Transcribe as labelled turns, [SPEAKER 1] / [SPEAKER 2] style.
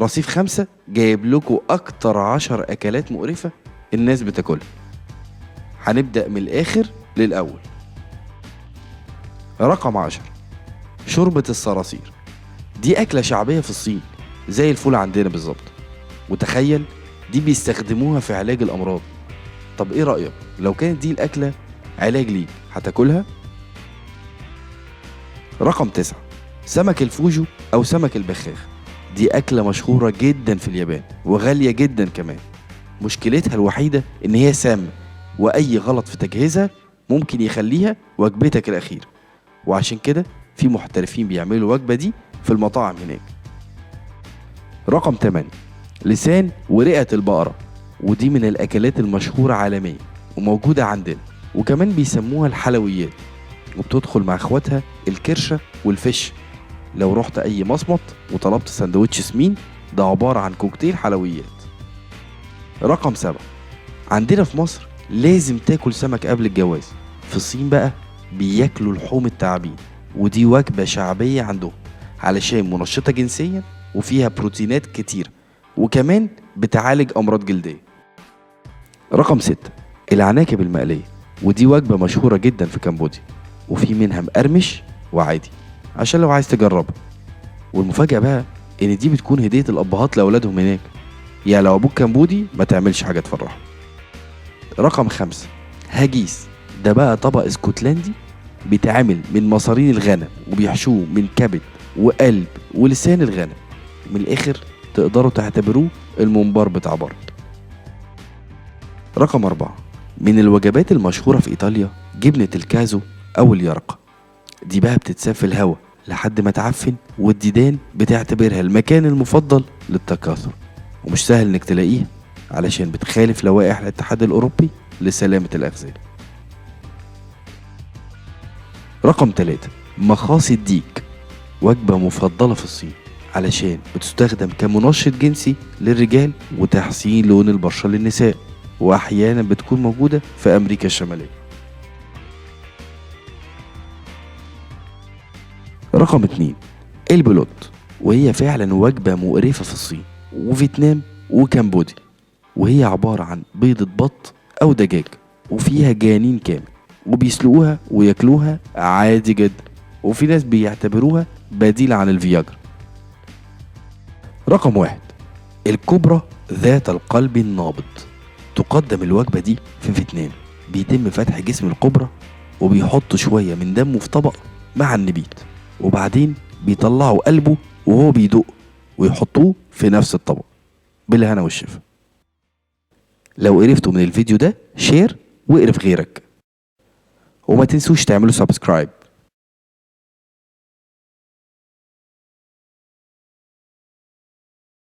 [SPEAKER 1] رصيف 5 جايب لكم أكتر 10 أكلات مقرفة الناس بتاكلها. هنبدأ من الآخر للأول. رقم 10، شوربة الصراصير. دي أكلة شعبية في الصين زي الفول عندنا بالظبط، وتخيل دي بيستخدموها في علاج الأمراض. طب إيه رأيك لو كانت دي الأكلة علاج ليك، هتاكلها؟ رقم 9، سمك الفوجو أو سمك البخاخ. دي أكلة مشهورة جدا في اليابان وغالية جدا كمان. مشكلتها الوحيدة إن هي سامة، وأي غلط في تجهيزها ممكن يخليها وجبتك الأخيرة، وعشان كده في محترفين بيعملوا الوجبة دي في المطاعم هناك. رقم 8، لسان ورئة البقرة. ودي من الأكلات المشهورة عالميا وموجودة عندنا، وكمان بيسموها الحلويات، وبتدخل مع اخواتها الكرشة والفش. لو رحت أي مصمت وطلبت سندوتش سمين، ده عبارة عن كوكتيل حلويات. رقم 7، عندنا في مصر لازم تاكل سمك قبل الجواز. في الصين بقى بياكلوا لحوم التعابين، ودي وجبة شعبية عندهم علشان منشطة جنسيا وفيها بروتينات كتير، وكمان بتعالج أمراض جلدية. رقم 6، العناكب المقلية. ودي وجبة مشهورة جدا في كمبوديا، وفي منها مقرمش وعادي عشان لو عايز تجربها. والمفاجأة بقى إن دي بتكون هدية الأبهات لأولادهم هناك، يعني لو أبوك كمبودي ما تعملش حاجة تفرحه. رقم 5، هاجيس. ده بقى طبق اسكتلندي بيتعمل من مصارين الغنم، وبيحشوه من كبد وقلب ولسان الغنم. من الآخر تقدروا تعتبروه الممبار بتاع بره. رقم 4، من الوجبات المشهورة في إيطاليا جبنة الكازو أو اليرقة. دي بقى بتتساب في الهواء لحد ما تعفن، والديدان بتعتبرها المكان المفضل للتكاثر، ومش سهل انك تلاقيها علشان بتخالف لوائح الاتحاد الأوروبي لسلامة الأغذية. رقم 3، مخاصي الديك. وجبة مفضلة في الصين علشان بتستخدم كمنشط جنسي للرجال وتحسين لون البشرة للنساء، وأحيانا بتكون موجودة في أمريكا الشمالية. رقم 2، البلوت. وهي فعلا وجبة مقرفة في الصين وفيتنام وكمبوديا، وهي عبارة عن بيضة بط أو دجاج وفيها جانين كامل، وبيسلقوها وياكلوها عادي جدا، وفي ناس بيعتبروها بديل عن الفياجرا. رقم 1، الكبرى ذات القلب النابض. تقدم الوجبة دي في فيتنام. بيتم فتح جسم الكبرى وبيحطوا شوية من دمه في طبق مع النبيت، وبعدين بيطلعوا قلبه وهو بيدق ويحطوه في نفس الطبق. بالهنا والشفا. لو قرفتوا من الفيديو ده share واقرف غيرك، وما تنسوش تعملوا subscribe.